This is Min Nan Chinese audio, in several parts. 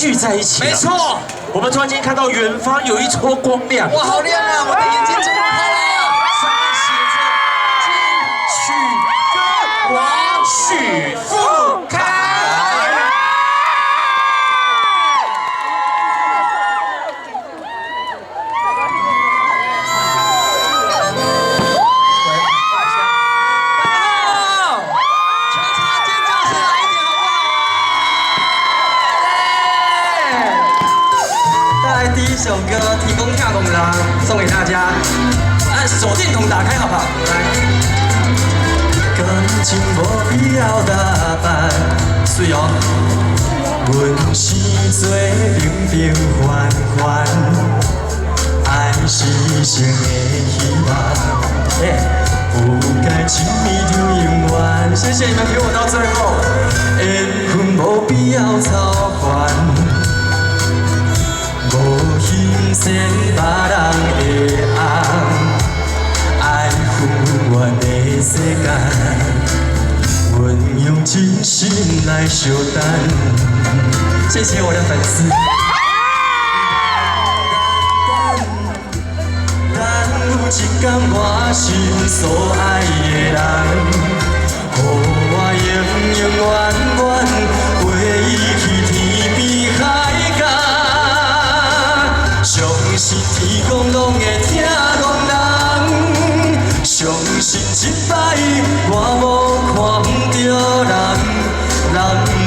聚在一起。没错，我們突然間看到遠方有一撮光亮。哇，好亮啊！我的眼睛睜不開了。上面寫着金曲歌王許富凱。第一首歌《天公疼憨人》送給大家，按手電筒打開好不好？來。感情無必要打扮，水哦。阮生做平平凡凡，愛是一生的希望，不該情迷就永遠。謝謝你們陪我到最後。緣分無必要操煩。無欣羨別人的紅，愛永遠的世間，阮用真心來相等。謝謝我的粉絲。等有一天我心所愛的人，予我永永遠遠陪伊去天邊海角。相信天公攏會疼憨人，相信這擺我無看毋著人，人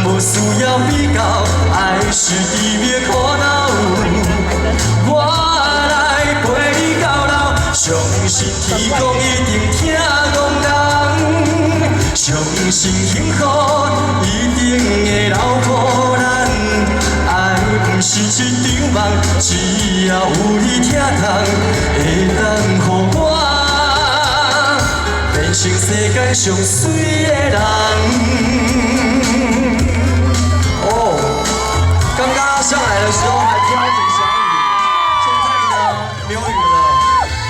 無需要比較，愛是甜蜜苦惱，我來陪你到老。相信天公一定疼憨人，相信幸福一定會留予咱。愛毋是一場夢，只要有你疼痛，會當予我變成世間上媠的人。哦，剛剛上來的時候還飄點小雨，現在呢沒有雨了。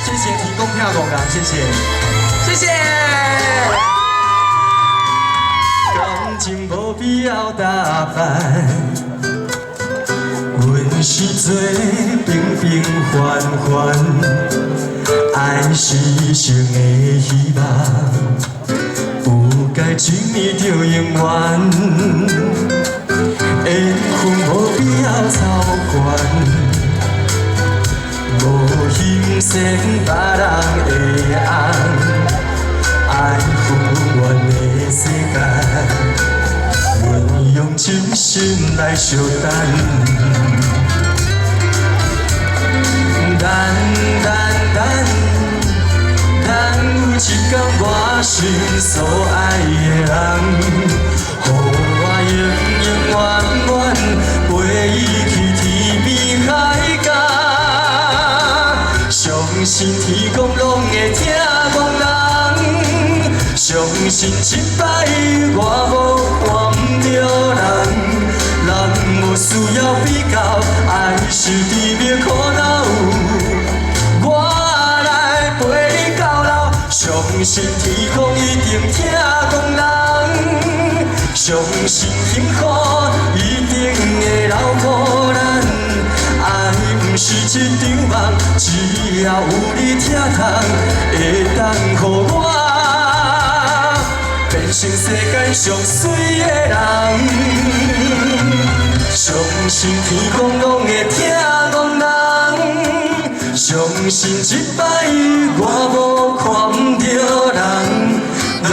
謝謝天公疼憨人，謝謝，謝謝。感情無必要打扮。阮是做平平凡凡，愛是一生的希望，不該情迷就永遠。緣分無必要操煩，無欣羨別人的紅，愛永遠的世間，阮用真心來相等。等等等，等有一天我心所愛的人，予我永永遠遠陪伊去天邊海角。相信天公攏會疼憨人，相信這擺我無看毋著人，人無需要比較，愛是甜蜜苦惱，我來陪你到老。相信天公一定疼憨人，相信幸福一定會留予咱。愛毋是一場夢，只要有你疼痛，會當予我變成世間上媠的人。相信天公攏會疼憨人，相信這擺我無看毋著人，人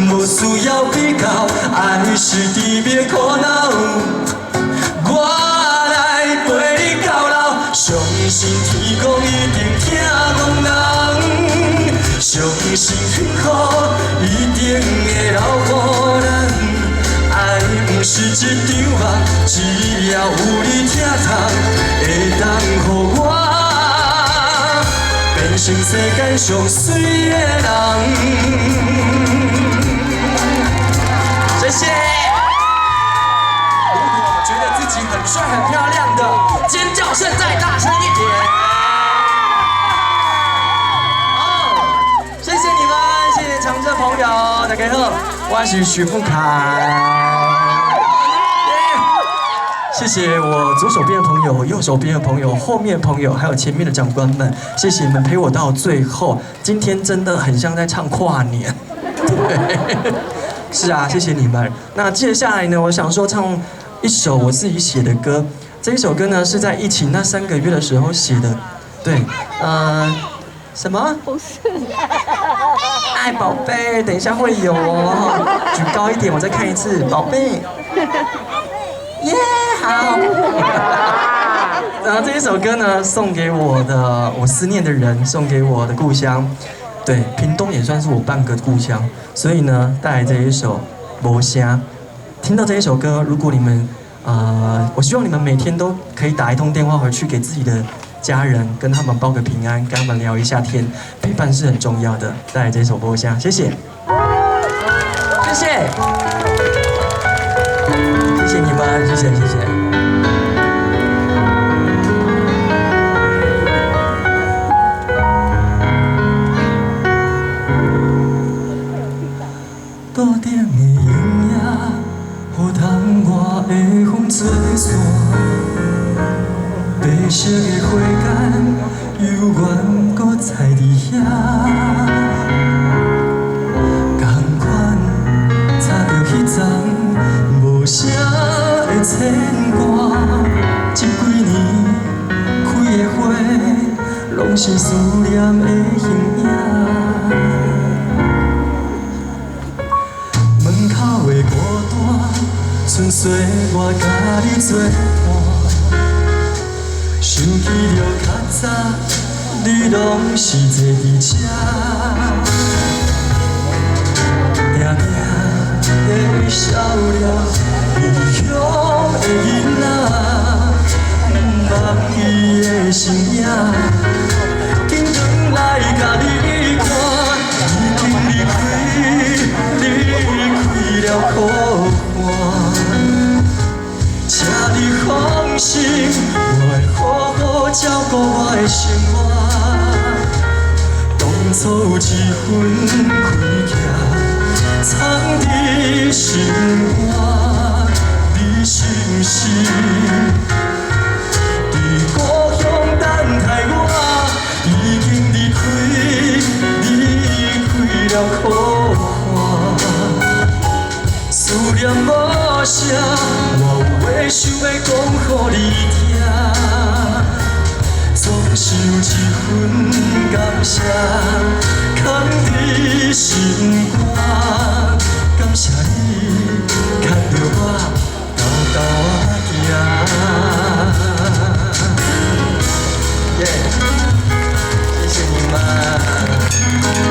無需要比較，愛是甜蜜苦惱，我來陪你到老。相信天公一定疼憨人，相信幸福一定會留予咱。愛毋是一場夢，只要有你疼痛，會當予我變成世間上媠的人。謝謝。如果覺得自己很帥、很漂亮的，尖叫聲再大聲一點。哦，謝謝你們，謝謝長征朋友，大家好，我是許富凱。謝謝我左手邊的朋友、右手邊的朋友、後面的朋友，還有前面的長官們，謝謝你們陪我到最後。今天真的很像在唱跨年，對，是啊，謝謝你們。那接下來呢，我想說唱一首我自己寫的歌。這一首歌呢，是在疫情那3個月的時候寫的。對，什麼？不是，愛寶貝，等一下會有哦，舉高一點，我再看一次，寶貝。耶，好。然後這一首歌呢，送給我的我思念的人，送給我的故鄉。對，屏東也算是我半個故鄉，所以呢，帶來這一首《無聲》。聽到這一首歌，如果你們，我希望你們每天都可以打一通電話回去給自己的家人，跟他們報個平安，跟他們聊一下天，陪伴是很重要的。帶來這首《無聲》，謝謝，謝謝，謝謝你們，謝謝，謝謝。桌頂的影影，予窗外的風吹散，白色的花繭犹原阁在伫遐，仝款插著彼层无声的牵挂，这几年开的花，拢是思念的形影。门口的孤单，剩岁月佮你作伴。想起著较早，你拢是坐伫这，定定的笑脸，异乡的囡仔，毋忘伊的身影，紧转来共你看，已经离开，离开了苦寒。请你放心，我会好好照顾我的生活。当初有一份亏欠，藏伫心肝，你是毋是伫故乡等待我？已经离开，离开了苦寒。思念无声，我有话想欲讲予你听。总是有一份感谢，藏伫心肝。感謝你，牽著我沓沓仔行。耶，謝謝你們，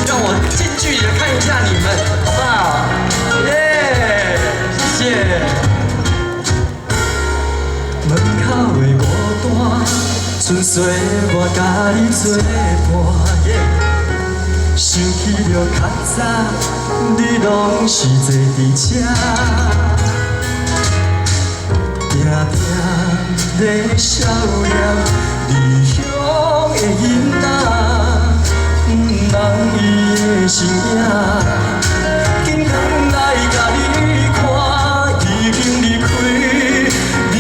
讓我近距離的看一下你們，好不好？耶，謝謝。門口的孤單，剩歲月佮你作伴。想起著較早，你攏是坐伫這，定定咧笑臉，異鄉的囡仔，毋忘伊的身影。緊轉來共你看，已經離開，離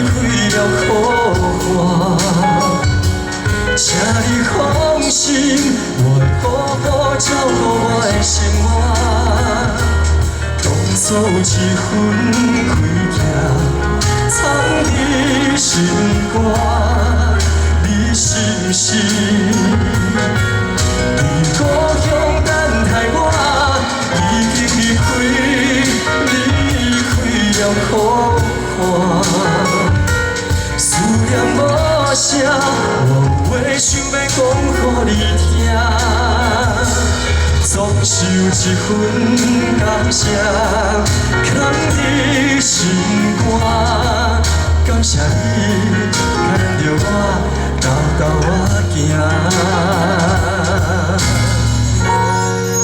開了苦寒。請你放心，我會好好照顧我的生活。當初有一份虧欠，藏佇心肝，你是毋是佇故鄉等待我？已經離開，離開了苦寒。思念無聲，我有話想欲講予你聽。總是有一份感謝，藏佇心肝。感謝你，牽著我沓沓仔行。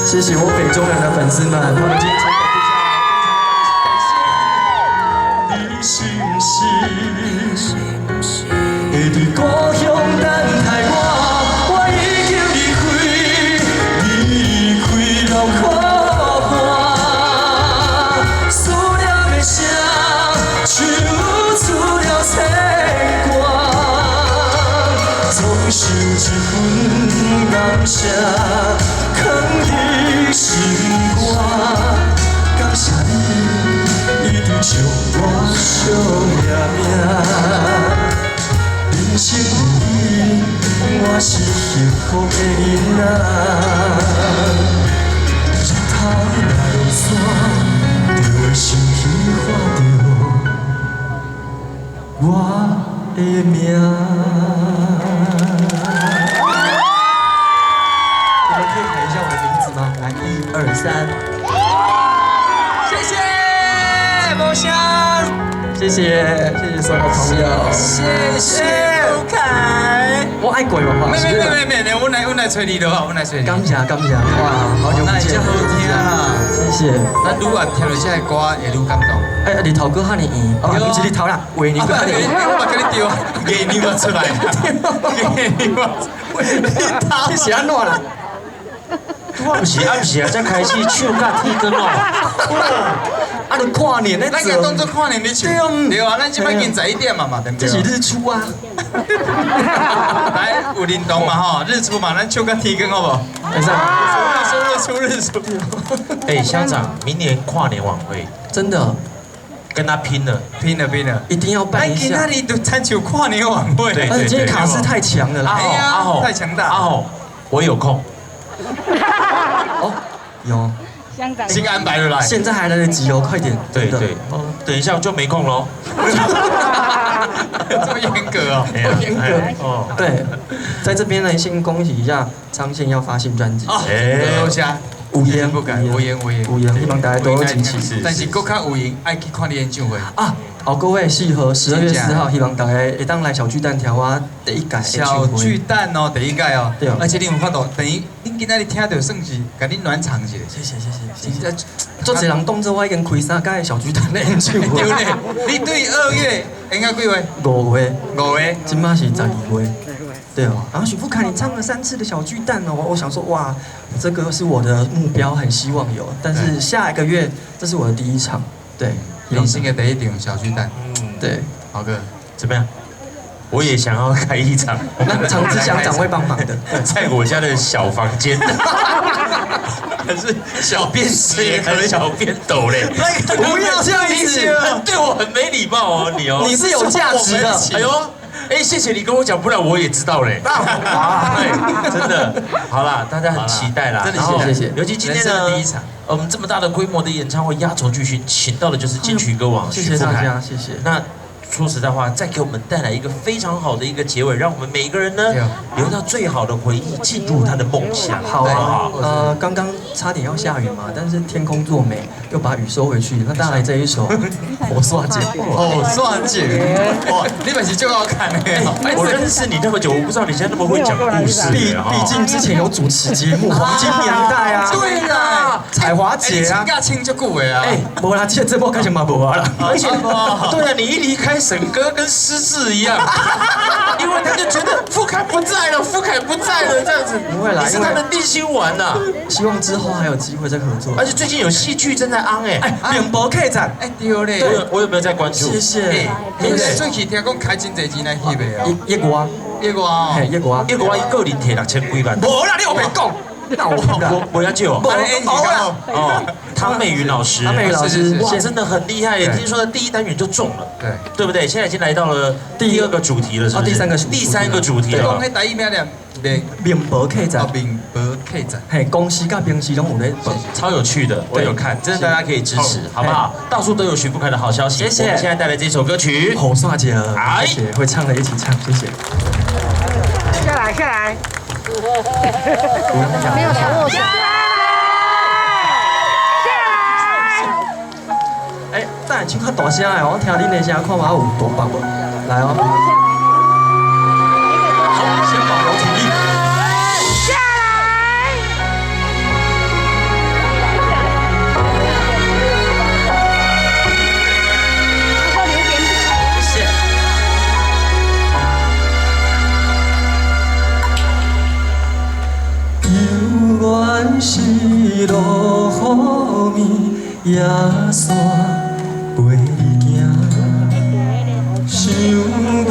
謝謝我北中南的粉絲們，他們今天從北部下來，非常感謝。你是毋是會佇故鄉等待我？我已經離開，離開了苦寒。思念的聲，唱出受這份感謝，囥佇心肝。感謝你，一直將我惜命命。人生有你，我是幸福的囡仔。日頭若落山，就會想起喊著我的名。我們可以喊一下我的名字嗎？來，一二三，謝謝，夢想，謝謝，謝謝所有朋友，謝謝富凱。我愛鬼嘛？沒沒沒沒沒，我來催你的話，我來催你。感謝感謝，哇，好久不見，那真好聽啦，謝謝。咱愈愛聽這个歌，會愈感動。哎，日頭閣遐爾圓，哦，毋是日頭啦，月娘閣遐爾圓。我嘛共你對，月娘嘛出來，月娘嘛，你是按怎啦？我毋是暗時啊，才開始唱甲天光哦。啊，就跨年咧，咱個當作跨年咧唱。對啊，咱這擺已經11點嘛嘛，對不對？這是日出啊！來，有靈動嘛吼，日出嘛，咱唱甲天光好無？會使。日出日出日出。哎，鄉長，明年跨年晚會真的跟他拼了，拼了拼了，一定要辦一下。今仔日就參像跨年晚會。對但是今天卡司太強了啦！阿紅阿紅太強大。阿紅，我有空。哦，有。先安排了來，現在還來得及哦，快點。對對，等一下我就沒空嘍。這麼嚴格哦，嚴格哦。對，在這邊呢，先恭喜一下張憲要發新專輯。哦，多謝。無言不改，無言無言無言，希望大家多多支持。但是閣較有閒，愛去看你演唱會。啊，後個月4號，12月4號，希望大家會當來小巨蛋聽我第一屆小巨蛋哦，第一屆哦。對。而且你有法度，等於恁今仔日聽著算是共恁暖場一下。謝謝謝謝。真正，足濟人當做我已經開三屆小巨蛋的演唱會。對咧，你對2月應該幾月？5月。5月。這馬是12月。對哦，然後許富凱，你唱了3次的小巨蛋哦，我想說哇，這個是我的目標，很希望有，但是下一個月這是我的第一場，對，人生的第一場小巨蛋，嗯，對，好哥，怎麼樣？我也想要開一場，那常志祥長會幫忙的，在我家的小房間，可是小便池也小便斗嘞，不要這樣子，對我很沒禮貌哦，你哦，你是有價值的，哎呦。哎，謝謝你跟我講，不然我也知道嘞。對，真的，好啦，大家很期待啦。真的謝謝謝。尤其今天呢，第一場，我們這麼大的規模的演唱會，壓軸巨星，請到的就是金曲歌王許富凱。謝謝大家，謝謝。那說實在話，再給我們帶來一個非常好的一個結尾，讓我們每個人呢留到最好的回憶，進入他的夢鄉。好啊，剛剛差點要下雨嘛，但是天空作美，又把雨收回去。那帶來這一首《雨傘情》。雨傘情，哇，你本是最好看的。我認識你那麼久，我不知道你現在那麼會講故事。畢竟之前有主持節目《黃金年代》啊。對啦，彩華姐啊，請假請足久的啊。哎，無啦，這這波開始嘛無啊啦。而且，對啊，你一離開。沈哥跟失智一樣，因為他就覺得富凱不在了，富凱不在了，這樣子。不會啦，你是他的定心丸吶。希望之後還有機會再合作。而且最近有戲劇正在 on 哎，免博客展，哎對咧，我有沒有在關注？謝謝。最近聽講開真濟錢來翕的哦。一國啊，一國啊，嘿，一國啊，一國啊，一個人提6000幾萬。無啦，你又別講。那我我要救哦，哦，唐美雲老師，唐美雲老師，哇，真的很厲害耶！聽說他第一單元就中了，對，對不對？現在已經來到了第二個主題了，是不是？第三個主題，第三個主題了。講彼台語名念面包客棧，面包客棧，嘿，公司佮平時攏有咧，超有趣的，我有看，真的大家可以支持，好不好？到處都有許富凱的好消息。謝謝。我們現在帶來這首歌曲《雨傘情》，謝謝，會唱的一起唱，謝謝。下來，下來。沒有想握手。下來。哎，等下唱較大聲的，我聽恁的聲，看我有大爆無？來哦。好，先保留體力。下來。謝謝。猶原是落雨暝，野山陪你行，想讲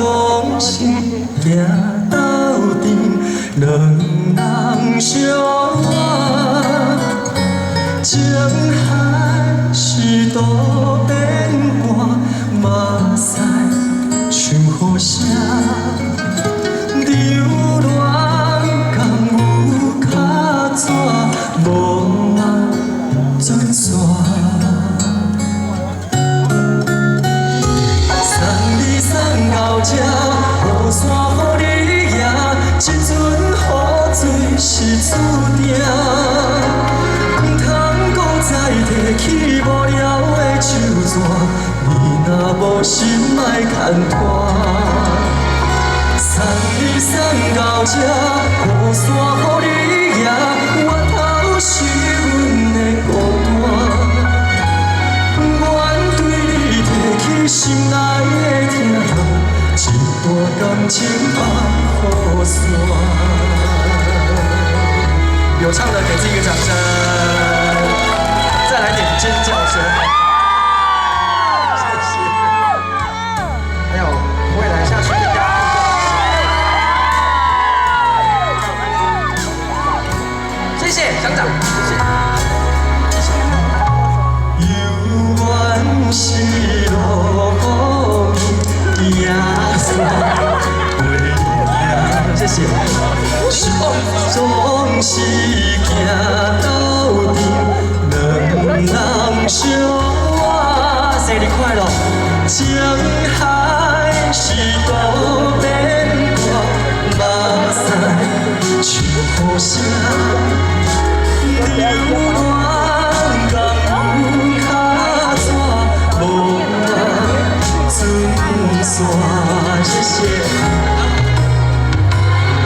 是行斗阵，雨聲。流連敢有跤紙，無愛准煞。送你送到這，雨傘予你贏，這陣雨水是注定。毋通閣再提起無聊的手紙，你若無心莫牽拖。送你送到這，雨傘予你贏，源頭是阮的孤單。願對你提起心內的疼痛，這段感情放予散。有唱的給自己一個掌聲，再來點尖叫聲，謝謝。還有未來下去跟大家互動。謝謝鄉長，謝謝。猶原是落雨夜雪飛謝謝。總是行鬥陣，兩人相愛。生日快樂！情海是渡變卦，目屎像雨聲。流連敢有跤紙，無愛准煞。謝謝。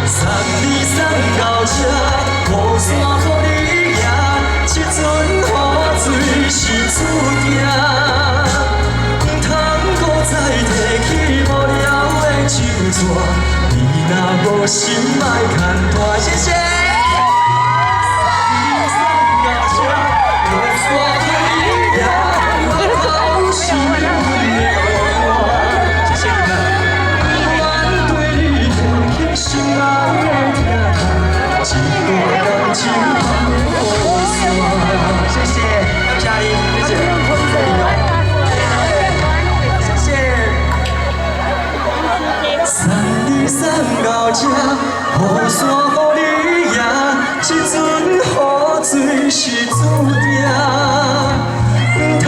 送你送到這，雨傘予你贏，這陣雨水是注定。毋通閣再提起無聊的手紙，你若無心莫牽拖。謝謝。送到這，雨傘予你贏，源頭是阮的孤單。謝謝你們。願對你提起心內的疼痛，這段感情放予散。謝謝，謝謝你，謝謝，謝謝。送你送到這，雨傘予你贏，這陣雨水是注定。毋通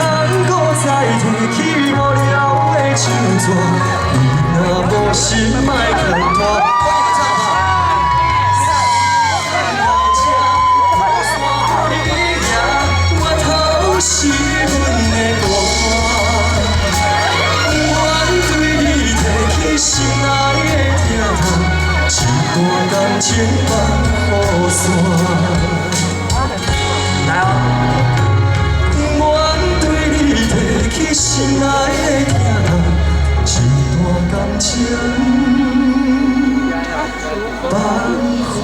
閣再提起無聊的手紙，你若無心莫牽拖。幫你們唱好到這，雨傘予你贏，源頭是阮的孤單。願對你提起心內的疼痛，這段感情放予散。來哦！願對你提起心內的疼痛，這段感情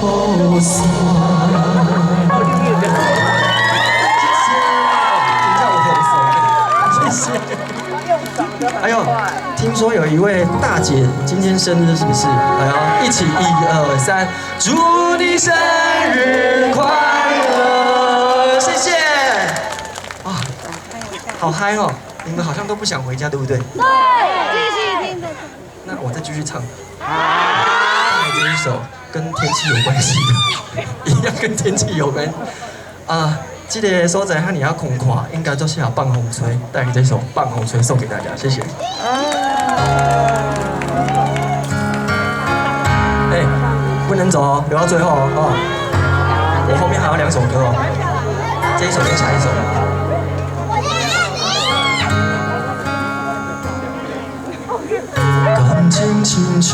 放予散。謝謝，你叫我喉澀，謝謝。哎呦，聽說有一位大姐今天生日，是不是？哎呦，一起一二三，祝你生日快樂！謝謝。啊，好嗨哦！你們好像都不想回家，對不對？對，繼續聽。那我再繼續唱。這一首跟天氣有關係的，一樣跟天氣有關。啊，這個所在遐爾仔空曠，應該就是要放風吹。帶來這首《放風吹》送給大家，謝謝。哎，不能走哦，留到最後哦。我後面還有兩首歌哦，這一首跟下一首。感情親像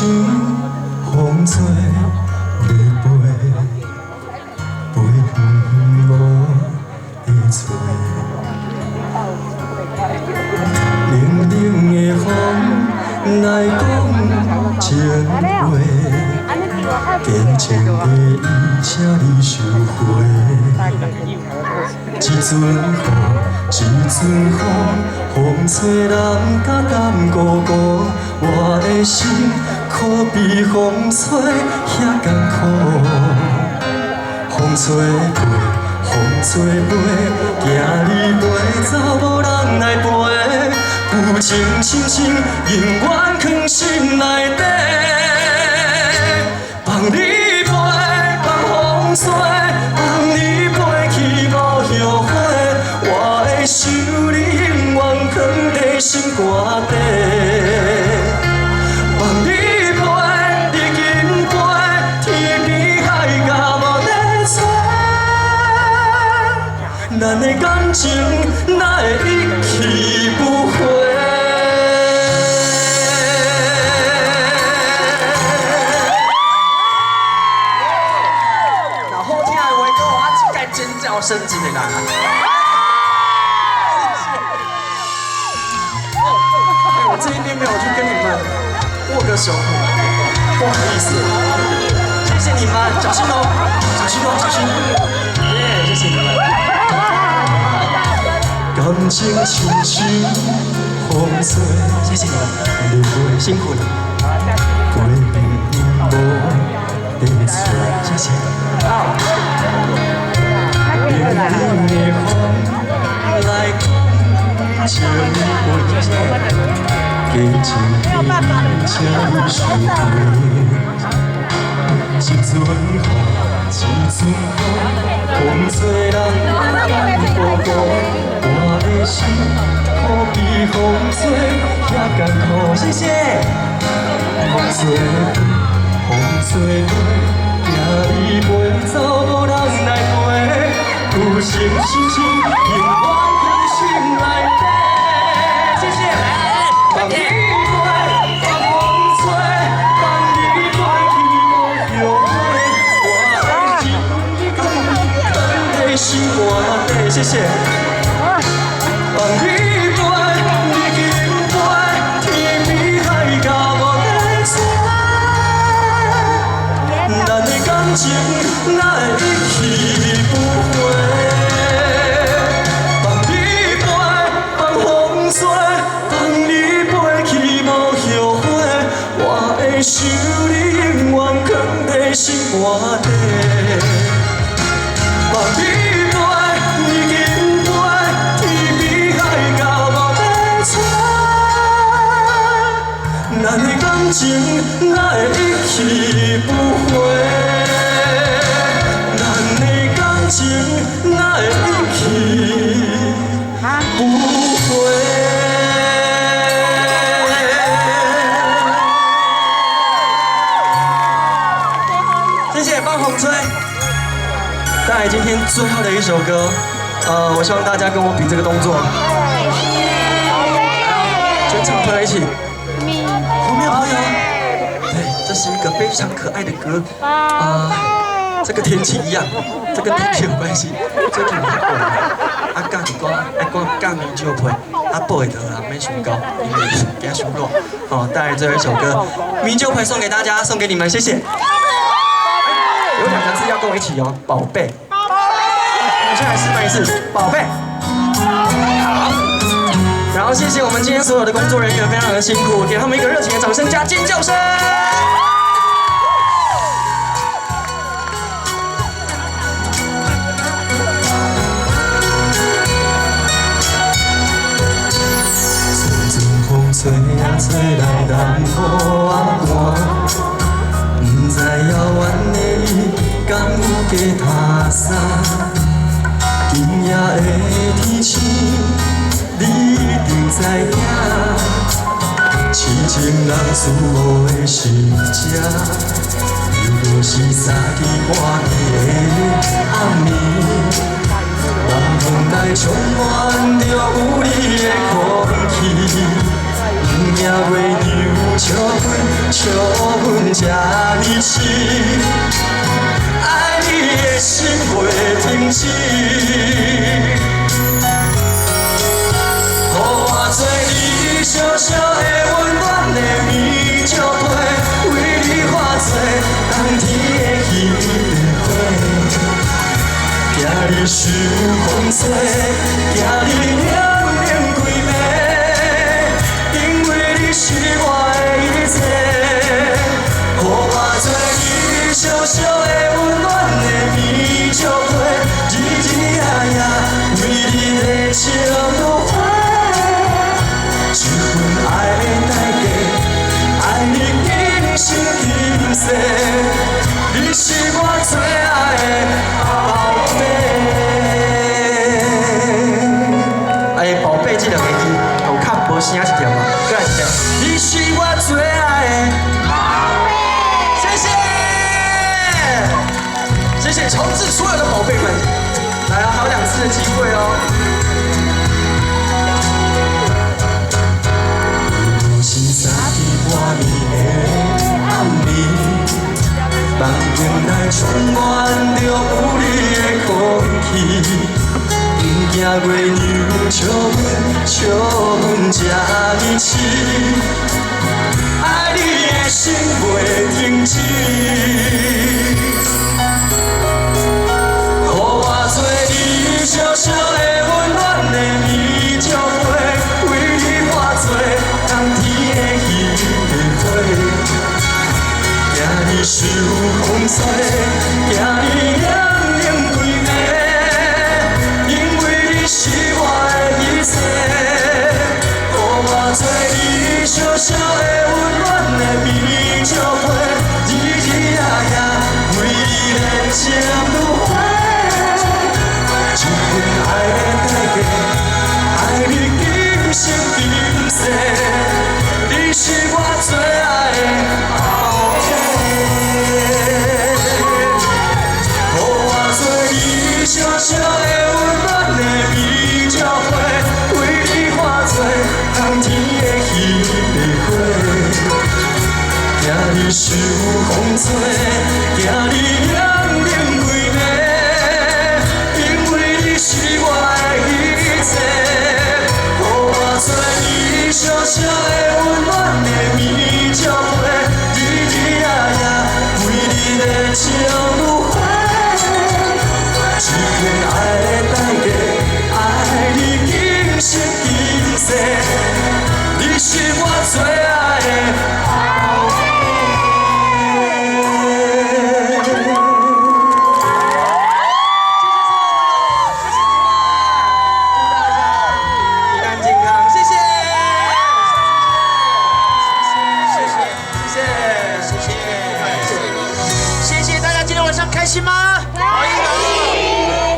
風吹日飛，飛遠無伫找。冷冷的風來講情話，坚情的伊請你收回。這陣雨，這陣風，風吹人甲胆孤孤，我的心可比風吹遐艱苦。風吹飞，風吹飞，行你飞走無人來陪，旧情深深永遠藏心內底。情哪會一去不回？若好聽的話，閣予我一擺尖叫聲一下啦！哎，我這一邊沒有去跟你們握個手，不好意思，謝謝你們，小心哦，小心哦，小心，耶，謝謝你們。感情親像風吹，謝謝你們，辛苦了，過無得找。謝謝。冷冷的風來講情話，假情天才受皮。一陣雨，一陣風，風吹人等孤孤，我的心可比風吹遐艱苦。謝謝。風吹風吹飛，驚你飛走無人來陪，有情深深永遠藏心內底。謝謝。放你飛，放風吹，放你飛去無後悔。我的情囥在心肝底。謝謝。放你飛，你緊飛，天邊海角無得找。咱的感情哪會一去不回？放你飛，放風吹，放你飛去無後悔。我會想你永遠囥在心肝底。放你飛，你緊飛，天邊海角無得找。咱的感情哪會一去不回？咱的感情哪會一去不回？謝謝幫紅吹。帶來今天最後的一首歌，我希望大家跟我比這個動作，全場朋友一起，後面朋友，對，這是一個非常可愛的歌，啊，這個天氣一樣，這跟天氣有關係。最近較寒，啊，教一寡愛講教棉石被，啊，報會到啦，免傷高，因為驚傷熱。好，帶來最後一首歌，棉石被送給大家，送給你們，謝謝。有兩個字要跟我一起哦，寶貝。寶貝。我們先來示範一次，寶貝。好。然後謝謝我們今天所有的工作人員，非常的辛苦，給他們一個熱情的掌聲加尖叫聲。陣風吹啊吹來南部啊寒，不知遙遠的伊敢有加他衫。今夜的天星，你一定知影。痴情人思慕的是這，猶若是三更半暝的暗暝。南風內充滿著有你的空氣。今夜月亮笑阮，笑阮這呢痴，愛你的心袂停止。予我做你小小的溫暖的棉石被，為你化做冬天的彼個花。驚你受風吹，驚你冷冷規暝，因為你是我的一切。予我做你小小的溫暖的棉石被，日日夜夜為你熱情如火。這份愛的代價，愛你今生今世，你是我最愛的寶貝。充滿著有你的空氣。毋驚月娘笑阮，笑阮這呢痴，愛你的心袂停止。予我做你小小的溫暖的棉石被，為你化做冬天的彼个花。驚你受風吹，驚你涼冷規暝，因為你是我的一切。予我做你小小的溫暖的棉石被，日日夜夜為你熱情如火。這份愛的代價，愛你今生今世，你是我最愛的後母。予我做你小小的溫暖的棉石被，為你化做冬天的彼个花。驚你受風吹，驚你涼冷規暝，因為你是我的一切。予我做你小小的溫暖的棉石被，日日夜夜為你熱情如火。這份愛的代價，愛你今生今世，你是我最愛的後母。謝謝所有朋友，謝謝你們，祝大家平安健康，謝謝，下次見，謝謝，謝謝，謝謝，謝謝大家今天晚上開心嗎？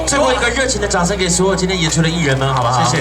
最後一個熱情的掌聲給所有今天演出的藝人們，好不好？謝謝。